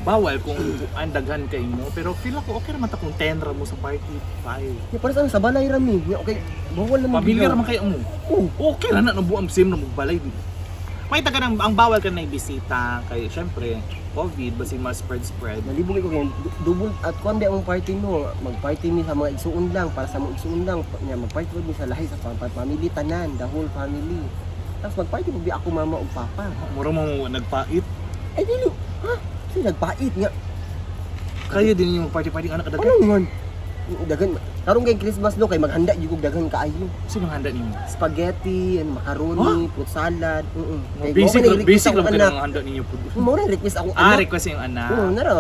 Bawal kung ang daghan kay mo, pero feel ako okay ra man ta kung 10 ra mo sa party 5. Ya, para sa balay ra mi. Ya, okay, bawal na Pamilya ra man kayo mo. Oh, Okay ra na nang buang same na magbalay. May taga nang ang bawal ka na ibisita kay syempre COVID basi mas spread spread. Nalibog ko kay double at kuan ba ang party no, mag-party mi sa mga igsuon lang para sa mga igsuon lang nya mag-party pud mi sa lahi sa family tanan, the whole family. Tapos mag-party pud bi ako mama ug papa. Mura mo nagpait. Ay dili, ha? Sino nagpait nga? Kaya din yung party party anak Ano kadagan. man? Daghan karon kay Christmas no kay maghanda gyud kog daghan kaayo. Sino ang handa nimo? Spaghetti, and macaroni, fruit salad. Kay Basic mao man basic request lang akong kayo anak. ang handa ninyo pud. Mao na request akong Ah, anak. request yung anak. Oo, nara.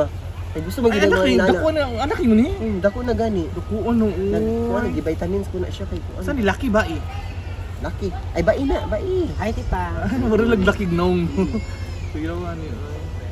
Kay gusto man Ay, gid anak ang yun, nana. dako na, anak yun ni. Dako na gani. Dako ano. Nag kuan vitamins ko na siya kay kuan. Saan ni laki ba eh? Laki. Ay bai na, bai. Ay, tita. Mura lang laki gnong. Kuya ni.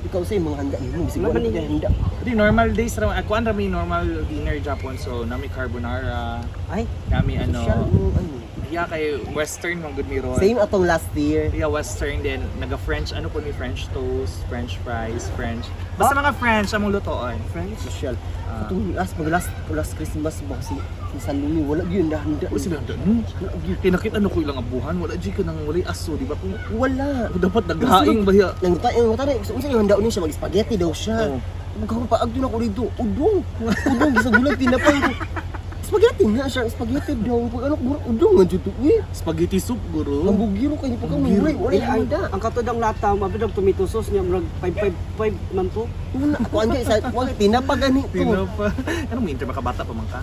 Ikaw sa mga handa nimo, bisig Wala wala man ka handa. Di normal days ra ako ra may normal dinner Japon, so nami carbonara, Ay, nami ano. Social mo ano. Yeah, kay western man gud mi ron. Same atong last year. Yeah, western din naga French ano po ni French toast, French fries, French. Basta mga French among lutoon. French social. Ah. Atong last mag last last Christmas ba si si Salumi wala gyud na handa. Wala sila handa no. Wala gyud. Kay nakita no ko ilang abuhan, wala jud ka nang walay aso, di ba? Kung Wala. kung dapat naghaing ba ya? Nang ta ang tani unsa yung handa niya siya mag spaghetti daw siya. Oh. Magkaroon pa agto na ko dito. Udong. Udong gisagulat tinapay ko. Spaghetti nga siya, spaghetti daw. Pag ano mura udong nga jud to. Uy, Spaghetti soup guro. ang bugiro kay pagka mo wala wala eh, ang, handa. ang katudang lata, mabidog tomato sauce niya, murag 555 man to. Una, kuan kay sa kuan kay tinapa ganito. Tinapa. Ano mo inter makabata pa man ka?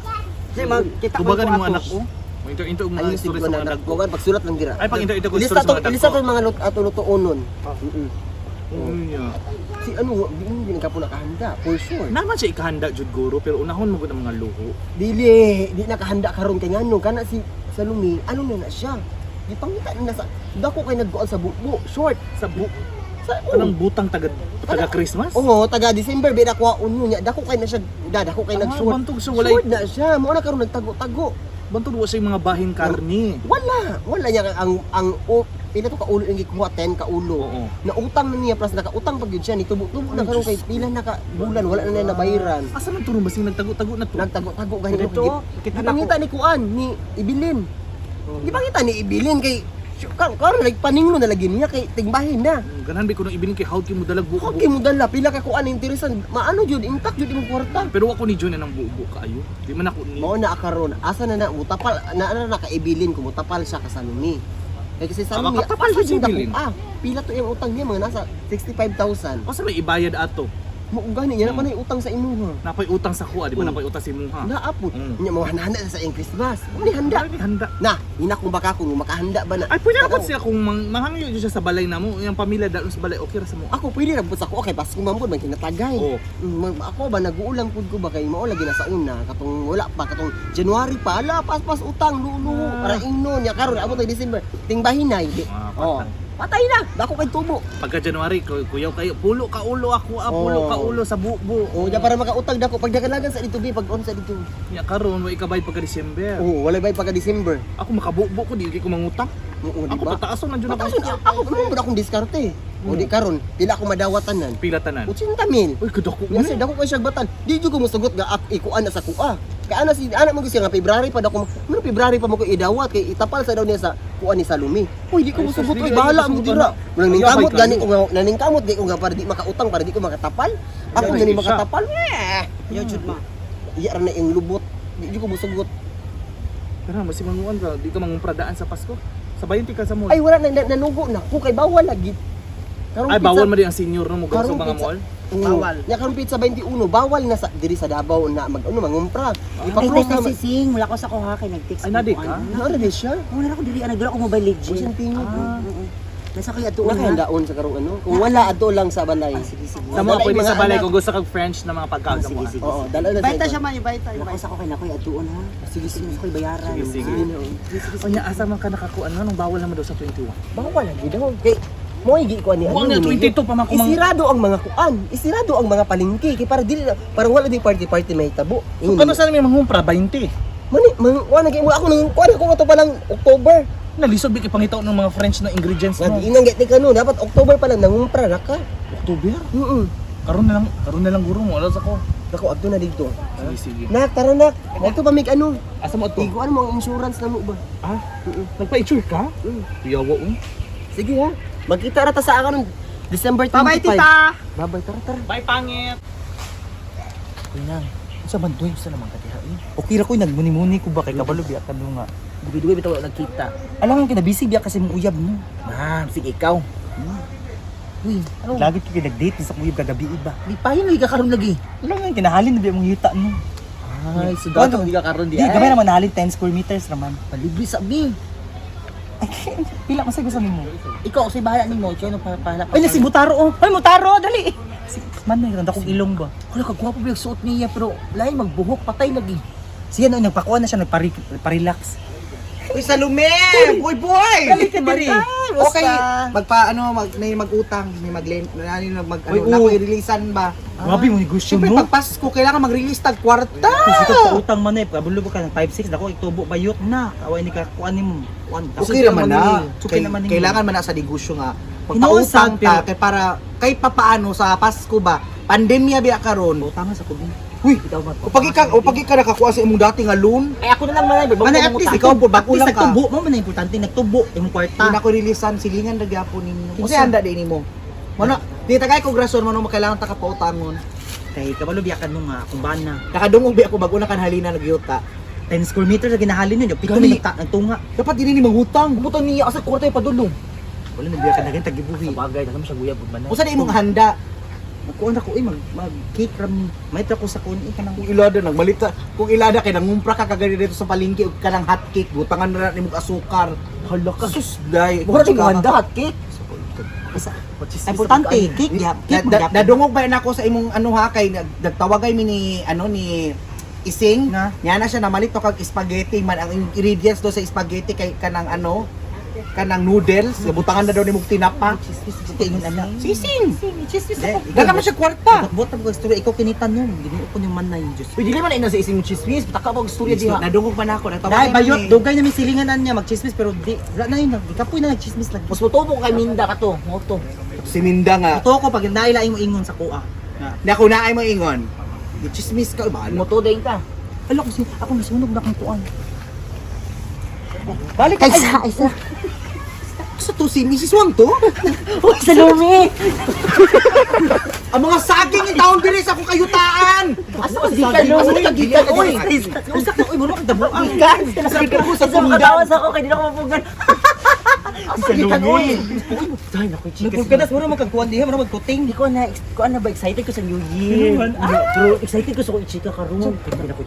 Kasi mag, kita Tubagan ko ni mga atos. anak ko. Mo inter inter og mga Ayun story siguro sa na mga dagko. nagkuhan pagsulat lang dira. Ay, pag inter inter ko Ilista story sa to, mga dagko. ilista to mga ato lutuonon. Oh. Yeah. Si ano, di mo din ka po nakahanda, for sure. Naman siya ikahanda jud guro pero unahon mo gud ang mga luho. Dili, di nakahanda karon kay ngano kana si Salumi, ano na na siya. Gipangita na sa dako kay nagkuan sa bubo, short. Sa bu Sa kanang butang taga taga Christmas. Oo, taga December ba nakuha unyo niya. Dako kay na siya, da, dako kay Ah, nag-short. bantog siya walay Short na siya, mo na karon nagtago-tago. bantog wa siya yung mga bahin karne. Wala, wala niya ang o, pila to ka ulo yung gikuha, 10 ka ulo. Oo. Nautang na niya plus nakautang pag yun siya ni tubo-tubo na Ay, karon kay Diyos pila na ka bulan wala na niya nabayaran. Asa man turong basing nagtago-tago na to? Nagtago-tago ganito. Dito, kita na ko. Gipangita ni Kuan ni Ibilin. Gipangita ni Ibilin kay karon like paninglo na lagi niya kay tingbahin na. Ganahan ba ko nang ibilin kay how mo dalag buo. Okay mo dala pila ka kuan interesan maano jud intact jud imong kwarta. Pero ako ni John na nang buo kaayo. Di man ako ni. Mao na karon asa na na mutapal na na, na kaibilin kung mutapal siya ka Salumi. Kay kasi Salumi makatapal asa siya jud si Ibilin. dako? Ah, pila to iyang utang niya mga nasa 65,000. O sa may ibayad ato. Mo gani niya na pa na utang sa imuha. Napay utang sa kuha, di ba? Napay utang sa imuha. Naapod. Mm. Nya mo handa sa iyang Christmas. Mo ni handa. Handa. Handa. Na, ina kung baka kung makahanda ba na. Ay, pwede na siya kung manghangyo jud siya sa balay namo, yung pamilya dalon sa balay, okay ra sa mo. Ako pwede ra pud sa ko okay Pasko man pud man kinatagay. Oo. Ako ba naguulang pud ko ba kay mao lagi na sa una katong wala pa katong January pa ala pas utang lulu para ingnon nya karon abot na December tingbahin na hindi. Ah, Oh. Patay na dako kay tubo. Pagka January, kuyaw kayo, pulo ka ulo ako, ah, pulo Oo. ka ulo sa bubo. Oh, nya para makautang dako pag nagalagan sa dito bi pag on sa dito. Nya karon wa ikabayad pagka December. Oh, wala bay pagka December. Ako makabubo ko, di ko mangutang. Oo, di Ako ba? pataason na jud ako. Patason ako mo ba akong diskarte. O di karon pila ako madawatan nan. Pila tanan. 80 mil. Uy, kadako Nga sir, dako kay siya batan. Di jud ko mosugot nga ikuan na sa kuha. Kay ana si ana mo siya nga February pa dako. Mano February pa mo ko idawat kay itapal sa daw niya sa kuha ni Salumi. Uy, di ko Ay, mosugot sus, oy di bahala ay, mo mosugot dira. na. Walang ningkamot Ay, gani ko nga naningkamot gani ko nga para di makautang para di ko makatapal. Ako Ay, na ni siya. makatapal. Eh, Yo, jud ma. iya ra na iyang lubot. Di jud ko mosugot. Pero mas manguan ka, di ka mangumpradaan sa Pasko. Sa 20 ka sa mall. Ay wala na nanugo na ko kay bawal lagi. Karong Ay, bawal man din ang senior no mo sa Karong mga mall. Oo. Bawal. Nya karon pizza 21, bawal na sa diri sa Davao na mag ano mangumpra. Ay, Ipa-close na na. si Sing, wala ko sa kuha kay nag-text. Ay, nadi ka? Naara di siya. Wala na ako dili, nagdala ko Mobile Legends. Usan tingog. Ah. Oo. Nasa kay atuon na. Nakahandaon sa karong ano. Kung wala adto lang sa balay. Ah, sige, sige. Sa mga Dala pwede yung sa mga balay anak. kung gusto kag French na mga pagkain Ah, sa sige, mga. sige. Oo, dala na sa Baita siya man, ibaita, Wala ko ibaita. sa kuha kay nakoy atuon ha. Sige, sige. Sige, ko'y bayaran. Sige, sige. Sige na. Oh. Sige, sige. O nya asa man ka nakakuan no nung bawal naman daw sa 21. Bawal lagi daw. Kay mo gi ko ani Buwang na ni- 22 pa man kumang Isirado ang mga kuan, isirado ang mga palengke kay para dili na parang wala di party party may tabo. So kano sa may mangumpra 20. Mani man kuan na kay mo ako nang kuan ako ato pa lang October. Nalisod bi kay pangitaw ng mga French na ingredients Nga no. giingan git ni kano dapat October pa lang nangumpra ra ka. October. Mm. Karon na lang guro mo alas ako. Dako adto na dito. Sige, sige. Nak, tara nak. Adto pa mig ano. Asa mo ato? Iguan mo ang insurance na mo ba? Ah, nagpa-insure ka? Mm. Yawa oh. Sige ha. Magkita ra ta sa akin December 25. Bye-bye, tita! Bye-bye, tara tara. Bye, pangit. Uy nang, Unsa man doy? Unsa naman kadiha eh? okay ra ko nagmuni-muni ko ba kay kabalo biya ka nga. Dugi-dugi bitaw wala nagkita. Alam mo kinabisi biya kasi mong uyab no. Ma'am, sige ikaw. Uy, ano? Lagi ko kinag-date sa uyab kagabi iba. Di pahin lagi ka karon lagi. Alam nga kinahalin na biya mong yuta no. Ay, so dato hindi ka karon di. Di gamay naman nahalin 10 square meters raman. Palibre sa bi. Ay, pila man sa gusto nimo. Ikaw usay bahala nimo, ikaw no para Ay, nasi Butaro oh. Ay, Mutaro, dali. Si man na akong ilong ba. Wala ka gwapo ba yung suot niya pero lain magbuhok patay lagi. Siya no nagpakuha na siya nagpare-relax. Uy, Salome! Uy, boy! Dali ka diri. Okay, magpa ano, mag may mag-utang, may mag-lend, ano mag ano, Uy, na oo. releasean ba? Grabe mo negosyo Siyempre no. pag Pasko kailangan mag-release tag kwarta. Kung ikaw pautang man eh, kabulo ka ng 5-6, dako itubo bayot na. Kaway ni ka kuan nimo. Kuan. Okay naman na. Okay naman ninyo. Kailangan man na sa negosyo nga. Hinuon Magpautang sad, pero- ta kay para kay papaano sa Pasko ba? Pandemya biya karon. Pautang sa kubi. Uy, o pag ika, o pag ika nakakuha sa imong dati nga loan, Ay ako na lang manay, bago Manay, at least ikaw po, At bago least lang ka. nagtubo mo man na importante nagtubo imong kwarta. Hindi na ko releasean silingan ra gyapon ninyo. Kasi Kinsa? handa din nimo. Mano, di tagay ko grason mano makailangan ta ka pautangon. Kay kabalo biya ka no nga kung bana. Nakadungog biya ako bago na kan halina nagyuta. 10 square meters na ginahalin yun, yung pito Gani. ni nagtunga. Dapat din ni mangutang. Butang niya asa kwarta yung padulong. Wala na biya ka na ganyan tagibuhi. Sabagay, alam siya guyab man. Usa na imong handa? Magkuan ako eh mag mag cake ram ni. May ko sa kuan eh kanang Kung ilada nagmalita, kung ilada kay nangumpra ka kagani dito sa palengke og kanang hot cake, butangan na nimog asukar. Hala ka. Sus, day. Mura ni handa hot cake. Importante cake gyap, cake Na, magyap. nadungog ba na ako sa imong ano ha kay nagtawagay mi ni ano ni Ising. Na? Niya na siya namalit to kag spaghetti man ang ingredients do sa spaghetti kay kanang ano kanang noodles, butangan na daw nimog tinapa. Ingon ana. Sising. Chismis ako. Daga man siya kwarta. Bot ang story ikaw kinitan nun. Ginoo ko yung manay Diyos. Uy, dili man ina sa ising chismis, pataka pa og istorya diha. Nadungog man ako nagtawagay. Dahil mi bayot, ni- dugay na may silinganan niya magchismis pero di wala na yun, di kapoy na nagchismis lagi. Mas motubo kay Minda ka to, mo to. Si Minda nga. Totoo ko pag naila imo ingon sa kuha. Na kung naay mo ingon. Chismis ka ba? Moto din ka. Ala ko si ako nasunog na akong kuan. Balik Ay, sa, ay sa. Sa to si Mrs. Wang to? Uy, Salome. Ang mga saging yung taon diri sa akong kayutaan. Asa ka gikan? Asa ka gikan? Uy, Usa ka uy muro kag dabuang. gikan. Sakit ako sa Sa tunda. makatawas ako kay di na ako mapugan. Asa gikan uy? Uy, naku, chika. Nagpulkadas muro man kag kuan diha, muro magkuting. Hindi ko na, ko na ba excited ko sa New Year. Pero excited ko sa kong chika karon.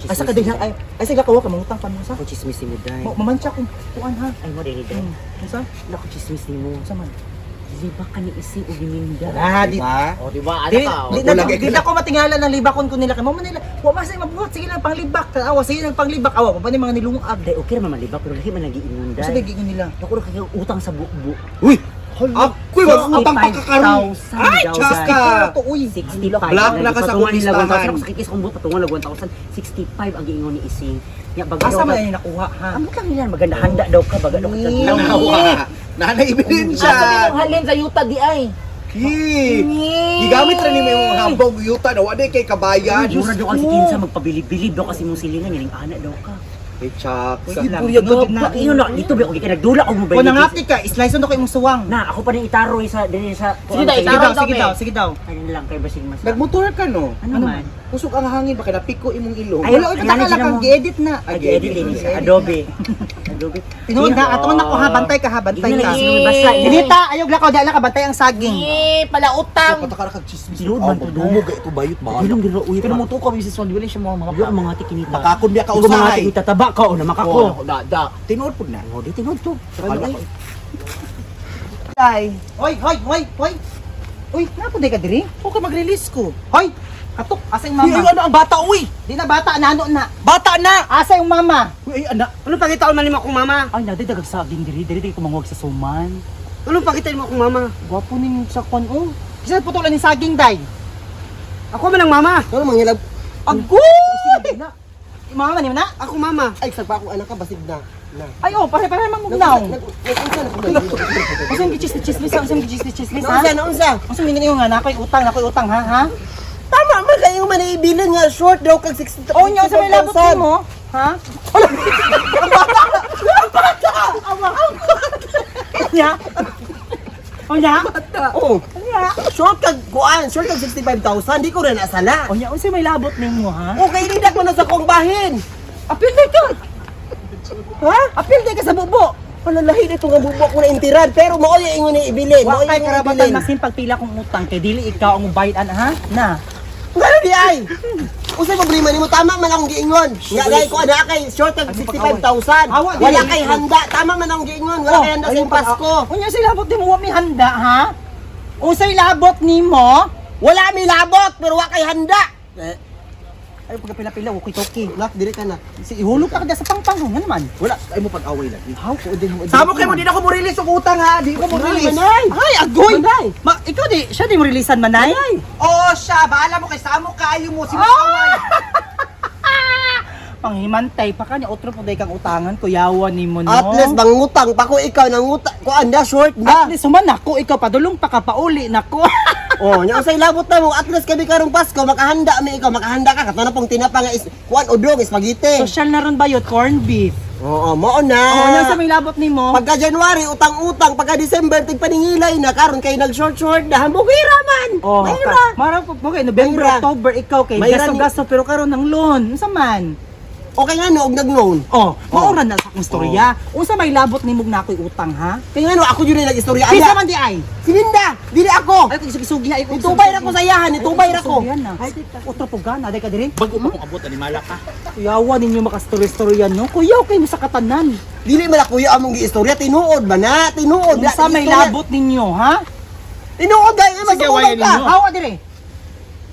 Asa ka diha ay ay sige ka mangutang pa mo sa. Ako chismis ni mo day. Mamantsa kung kuan ha. Ay mo dili day. Unsa? Ako chismis ni mo. Unsa man? Di ba ka ni Ising o Giminda? Ah, di Diba? O, di ba? Ano Di, ka? di, na, di na ko matingala ng libakon ko nila kay mo man nila. Wa man say mabuhat sige lang panglibak. Awa sige lang panglibak awa pa ni mga nilungag. Day, okay ra man malibak pero lahi man lagi ingon Unsa day. lagi ingon nila? Ako ra kayo utang sa bubo. Uy! Ako'y mag-utang pa kakaroon. Ay, Ay, tsaka! Ito uy. 65. Black na ka sa Patungan nila listahan. 1,000. Ako sa kikis kong buot, patungan lag 1,000. 65 ang giingon ni Ising. Ya, baga Asa daw man ka- ay nakuha ha? Amot lang nila, maganda handa daw ka, baga daw ka. Nawa. Nana ebidensya. Asa minong halin sa yuta di ay. Ki. Gigamit ra nimo imong hambog yuta na wa di kay kabayan. Mura daw kasi kinsa magpabilib-bilib daw kasi mong silingan yaning ana daw ka. Ay, tsak. Wait lang. Purya Tinod ka na. pa. Iyo na dito ba ako gikan nagdula og mobile. Kung nangati ka, slice na ko imong suwang. Na ako pa ning itaroy sa dinhi sa Sige daw, sige daw, sige daw, sige daw. Ano lang kay basig mas. Nagmotor ka no? Ano man? Kusog ang hangin baka napiko imong ilong. Ay, Wala oy Ay, pataka lang ano kang gi-edit na. Nag-edit din siya. Adobe. Adobe. Tinuod na ato na ko ha, bantay ka ha, bantay Tingnan ka. lang yung basa. Dinita, ayaw lakaw di ala ka bantay ang saging. palautang. Pataka ra kag chismis. Tinuod man to, Magdumog ito bayot ba? Dilong dira uy. Pero mo to ka Mrs. Wang, di ba siya mga mga Yo ang mga tikinita. Makakon biya ka Ikaw mga usahay. tikinita taba ka o na makako. Da da. Tinuod pud na. Oh, di tinuod to. Akala ko. Tay. Hoy, hoy, hoy, hoy. Uy, napunday ka diri? Okay, mag-release ko. Hoy, katok asa yung Uy, mama? ay, ano ang bata uy? Di na bata, nano na. Bata na. Asa yung mama? Uy, ay, anak. Ano pakita man nimo akong mama? Ay, nadi dagag saging diri, diri diri kumangwag sa suman. Ano pakita nimo akong mama? Gwapo ning sa kwan oh. Kasi putulan ni saging day. Ako man ang mama. Ano manghilab? Agoy! Mama ni na? Ako mama. Ay, sagpa akong anak ka basig na. Ay oh, pare-pare man mugnaw. Nag-unsa na ko. Unsa yung chismis-chismis? Unsa yung chismis-chismis ha? Naunsa, naunsa. Unsa yung nga nakoy utang, nakoy utang ha ha? Tama man kayo man ibilin nga short daw kag 60. Oh, nya unsa may labot nimo? Ha? Ang bata! Ang bata! Nya? O nya? Oh, Nya? short kag kuan, short kag 65,000, di ko rin asala. O nya unsa may labot nimo ha? Okay, di ko na sa kong bahin. Apil day ka. Ha? Apil day ka sa bubo. Palalahi dito nga bubo ko na intiran, pero mao yung ingon ni ibilin. Wa Mao kay yung karapatan ibilin. masin pagpila kong utang kay dili ikaw ang mubayad an ha? Na. Ngano di ay? Usay problema nimo, tama man akong giingon. Nga dai ko ana kay short kag 65,000. Awa, dili. Wala kay handa, tama man akong giingon, wala kay handa sa ayun imong Pasko. Unya sa labot nimo wa may handa ha? Unsay labot nimo? Wala mi labot, pero wa kay handa. Eh, Ay pagkapila-pila okay okay. Lak, diri ka na. Si ihulog ka kada sa pangpang nga naman. Wala, ay mo pag-away lagi. How ko din ho. Samo kayo mo, di na ako mo-release og utang ha. Di ko mo-release. Manay! Ay agoy. Manay! Ma, ikaw di siya di mo releasean manay. Oo siya, bahala mo kay samo kaayo mo si away. Panghimantay pa ka ni otro po day kang utangan kuyawan nimo no. At least bangutang pa ko ikaw nangutang. Kuan na short na. At least human nako ikaw padulong pa ka pauli nako. Oh, nya usay labot na mo. At least kami karong Pasko makahanda mi ikaw, makahanda ka kato na pong tinapa nga is kuan udong spaghetti. Social na ron bayot corn beef. Oo, mao na. Oh, nya sa may labot nimo. Pagka January utang-utang, pagka December tigpaningilay na karon kay nag-short-short na hambog-hira man. Oh, Mayra. Mara po okay, November, Mayra. October ikaw kay Mayra gasto gasto pero karon ng loan. Unsa man? Okay nga no, og nag-loan. Oh, maura na sa akong storya. Unsa may labot nimo na ako'y utang ha? Kay nga no, ako jud na nag-istorya Kinsa ana. man di ay? Si Linda, dili ako. Ay kung isugi ay kung Nitubay ra ko sa iyahan, nitubay ra ko. Ay, otro po gana, day ka diri. Bago pa kong abot animala ka. Kuyawa ninyo makastorya-storya no. Kuyaw kay mo sa katanan. Dili man ako kuya among giistorya, tinuod ba na? Tinuod na. Unsa may Istorya. labot ninyo ha? Tinuod dai, Sige, masukulong awayan ka. ninyo. Hawa diri.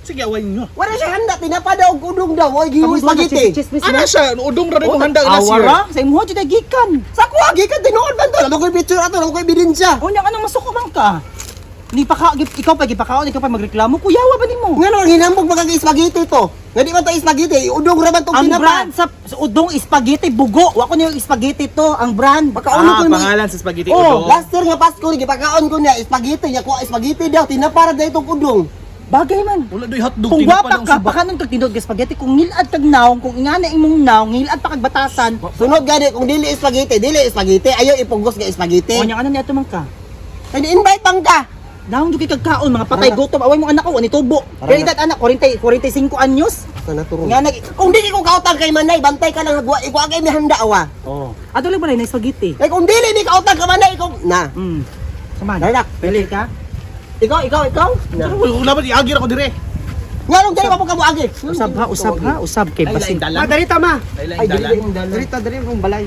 Sige, away ninyo. Wala siya handa, tinapa daw og udong daw, oy gihuwi spaghetti. Ana siya, udong ra rin kong handa last year. Awara sa imo jud ay gikan. Sa kuha gikan tinuod man to. Lamo ko'y picture ato, lamo ko'y ebidensya. Unya anong masuko man ka? Ni pa ka, ikaw pa gipakaon, ikaw pa magreklamo, kuyawa ba nimo? Nga no, hinambog ba kag spaghetti to? Nga di man to spaghetti, udong ra man tong Ang tinapa. brand sa udong spaghetti bugo. Wa ko niyo spaghetti to, ang brand. Pagkaulo Ah, ko yung mga pangalan sa spaghetti Oh, udong. Last year nga Pasko ni gipakaon ko niya spaghetti niya kuha spaghetti daw tinapa ra daw itong udong. Bagay man. Wala doy hotdog Kung tinapa gwapa lang ka, suba. baka nung kag tinuod ka spaghetti, kung ngilad kag naong, kung ingana imong naong, ngilad pa kag batasan. Sunod gani kung dili spaghetti, ayaw ipugos nga spaghetti. O nya ano niya man ka? Kay ni-invite bang ka? Naong jud kay kagkaon, mga patay gutom, away mo anak ko, ani tubo. Tara na. Realidad anak, 40 45 anyos. Sana turong. Nga nag Kung dili ko kautang kay Manay, bantay ka lang hagwa, ikaw kay mi handa awa. Oh. Ato lang balay na spaghetti. Kay kung dili ni kautang ka Manay, ikaw na. Saman. Darak. Pili ka? Ikaw, ikaw, ikaw. Na. Wala ba iagi ra ko dire. Nga nung dili pa po ka moagi. Usab ha, usab ha, usab kay Ay, basin. lain dalan. Ah, dali tama. Ay, lain Ay, dili dalan. dili dalan. Dali ta dali akong balay.